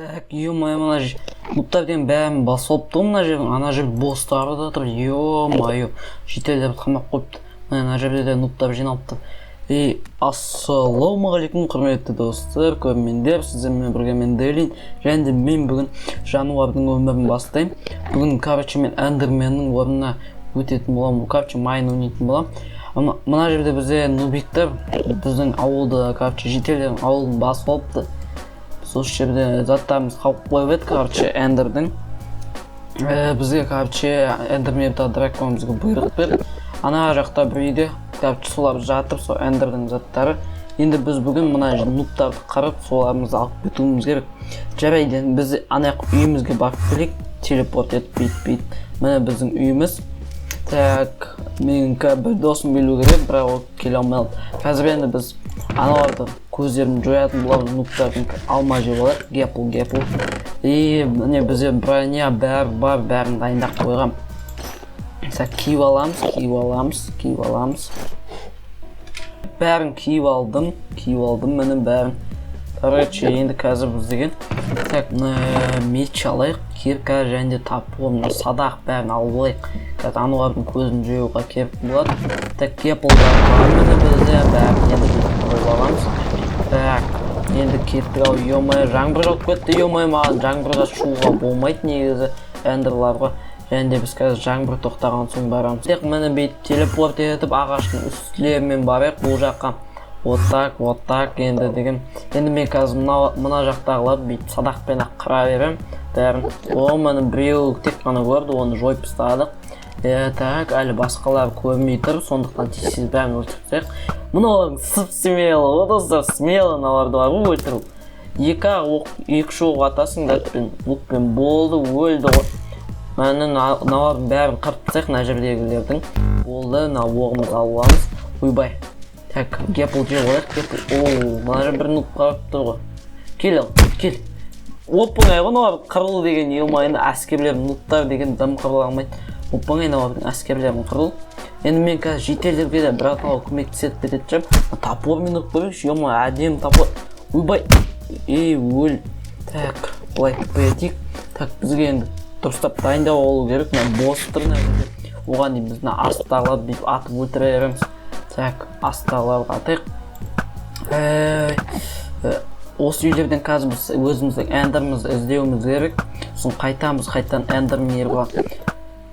Так, ё-моё, мына нубтар деген бәрін басып алыпты ғой мына жердің. Ана жерде босстары да тұр, ё-моё, жительдерді қамап қойыпты. Мына ана жерде де нубтар жиналып тұр. И ассалаумағалейкум, құрметті достар, көрермендер! Сіздермен бірге мен, Делин, және де мен бүгін жануардың өмірін бастаймын. Бүгін, короче, мен эндерменнің орнына өтетін боламын, короче, майн ойнайтын боламын. Мына жерде бізде нубиктер біздің ауылды, короче, жительдердің ауылын басып алыпты. Біз осы жерде заттарымызды қалып қойып едік, короче, эндердің. Бізге, короче, эндермен дракон бізге бұйрық берді. Ана жақта бір үйде, короче, солар жатыр, сол эндердің заттары. Енді біз бүгін мына нубтарды қырып, соларымызды алып кетуіміз керек. Жарайды, енді біз ана жақ үйімізге барып келейік. Телепорт етіп, бүйтіп, бүйтіп. Міне, біздің үйіміз. Так, менің бір досым келу керек, бірақ ол келе алмай қалды. Қазір енді біз аналарды көздерін жоятын боламыз, нубтардың. Алма жеп алайық, гепл, гепл. И міне, бізде броня, бәрі бар, бәрін дайындап қойғам. Так, киіп аламыз, киіп аламыз, киіп аламыз. Бәрін киіп алдым, киіп алдым, міне, бәрін. Короче, енді қазір біз деген, так, мына меч алайық, кирка және де топор, мына садақ, бәрін алып алайық. Қазір аналардың көзін жоюға керек болады. Так, геплдар бар, міне, бізде бәрін. Енді біз қойып аламыз. Так, енді кеттік. Ау, ё-моё, жаңбыр жауып кетті. Ё-моё, маған жаңбырға шығуға болмайды негізі эндерларға. Және де біз қазір жаңбыр тоқтаған соң барамыз. Тек, міне, бүйтіп телепорт етіп, ағаштың үстілерімен барайық бұл жаққа. Вот так, вот так. Енді деген, енді мен қазір мына жақтағыларды бүйтіп садақпен ақ қыра беремін бәрін. О, міне, біреуі тек қана көрді, оны жойып тастадық. Так, әлі басқалары көрмей тұр, сондықтан тез тез бәрін өлтіріп тастайық. Мыналардың сып смело ғой, достар, смело мыналарды бар ғой өлтіру. Екі ақ оқ, екі үш оқ атасың дәтпен, лукпен, болды, өлді ғой. Міне, мыналардың бәрін қырып тастайық мына жердегілердің. Болды, мына оғымызды алып аламыз. Ойбай, так, гепл жеп алайық, гепл. О, мына жерде бір нуб қарап тұр ғой. Кел, ал, кел. Оп оңай ғой мыналар қырылу деген. Ё-моё, әскерлер, нубтар деген дым қырыла алмайды. Оп оңай мыналардың әскерлерін қырылу. Енді мен қазір жительдерге де бірталай көмектесіп кететін шығармын. Топормен ұрып көрейікші. Ё-моё, әдемі топор. Ойбай, ей, өл. Так, былай етейік. Так, бізге енді дұрыстап дайындап алу керек. Мына босс тұр мына жерде, оған дейін біз мына астағыларды бүйтіп атып өлтіре береміз. Так, астағыларға атайық. Осы үйлерден қазір біз өзіміздің эндерімізді іздеуіміз керек. Сосын қайтамыз қайтадан эндер мирға.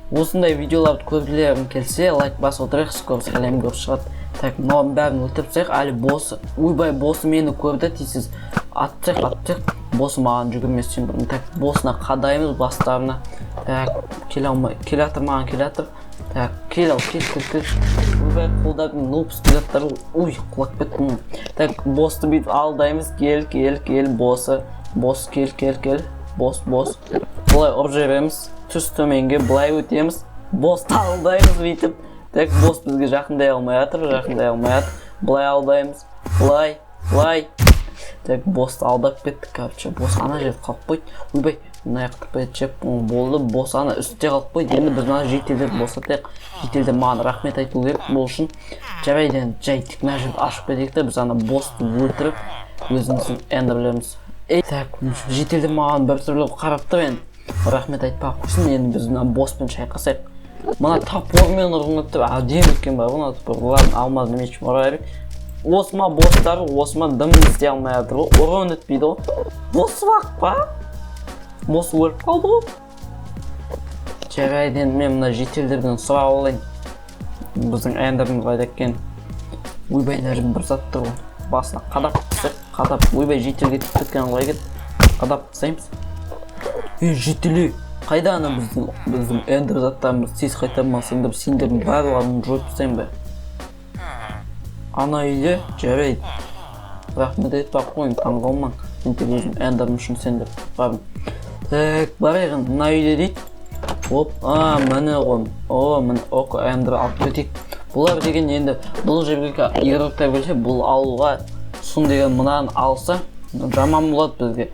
Осындай видеоларды көргілерің келсе, лайк басып отырайық, скоро сәлем көріп шығады. Так, мынаның бәрін өлтіріп тастайық. Әлі боссы, ойбай, боссы мені көрді. Тез атып тастайық, атып тастайық. Боссы маған жүгірместен бұрын. Так, боссына қадаймыз бастарына. Так, келе алмай келе жатыр, маған келе жатыр. Так, кел, ал, кел, кел, кел. Ойбай, қолдардың нубский заттар. Ой, құлап кеттім. Так, боссты бүйтіп алдаймыз. Кел, кел, кел, боссы, босс, кел, кел, кел, босс, босс. Былай ұрып жібереміз, түс төменге, былай өтеміз, боссты алдаймыз бүйтіп. Так, босс бізге жақындай алмай жатыр, жақындай алмай жатыр. Былай алдаймыз, былай, былай. Так, боссты алдап кеттік. Короче, босс ана жерде қалып қойды. Ойбай, мына жақта жеп болды. Босс ана үстте қалып қойды. Енді біз мына жительдерді босатайық. Жительдер маған рахмет айту керек бұл үшін. Жарайды, енді жай тек мына жерді ашып кетейік та, біз ана боссты өлтіріп, өзіміздің эндерлеріміз. Ей, так, жительдер маған біртүрлі қарап тұр. Енді рахмет айтпай ақ қойсын. Енді біз мына босспен шайқасайық. Мына топормен ұрынып тұр, әдемі екен бар ғой мына топор. Ладно, алмазный меч ұра берейік. Осы ма босстар, осы ма? Дым істей алмай жатыр ғой, урон өтпейді ғой. Босс бақ па, босс өліп қалды ғой. Жарайды, енді мен мына жительдерден сұрап алайын, біздің эндеріміз қайда екен. Ойбай, мына жерде бір зат тұр ғой, басына қадап тастайық, қадап. Ойбай, жительге тиіп кеткен, қалай кетті? Қадап тастаймыз. Ей, житель, қайда ана біздің эндер заттарымыз? Тез қайтармасаңдар, сендердің барлығын жойып тастаймын ба? Ана үйде. Жарайды, рахмет айтпай ақ қояйын, таңғалмаң, мен тек өзім эндерім үшін сендер бардым. Так, барайық енді. Мына үйде дейді. Оп, а, міне ғой. О, міне, око эндер алып кетейік. Бұлар деген енді бұл жерге игроктар келсе, бұл алуға сұн деген, мынаны алса, жаман болады бізге.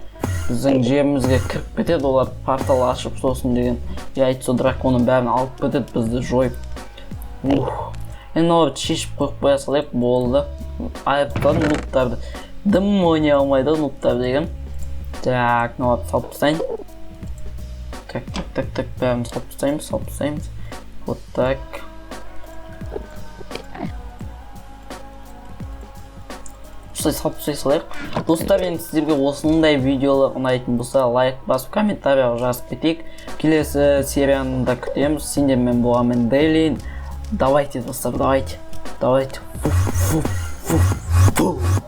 Біздің жерімізге кіріп кетеді олар, портал ашып, сосын деген яйцо драконның бәрін алып кетеді, бізді жойып. Ух, енді оларды шешіп қойып қоя салайық. Болды, айырып тастадым нубтарды. Дым ойнай алмайды ғой нубтар деген. Так, мыналарды салып тастайын. Так, так, так, так, бәрін салып тастаймыз, салып тастаймыз. Вот так. Осылай салып тастай салайық. Достар, енді сіздерге осындай видеолар ұнайтын болса, лайк басып, комментарий жазып кетейік. Келесі серияны да күтеміз. Сендермен болған мен, Дейлин. Давайте, достар, давайте. Давайте. Фу, фу, фу, фу.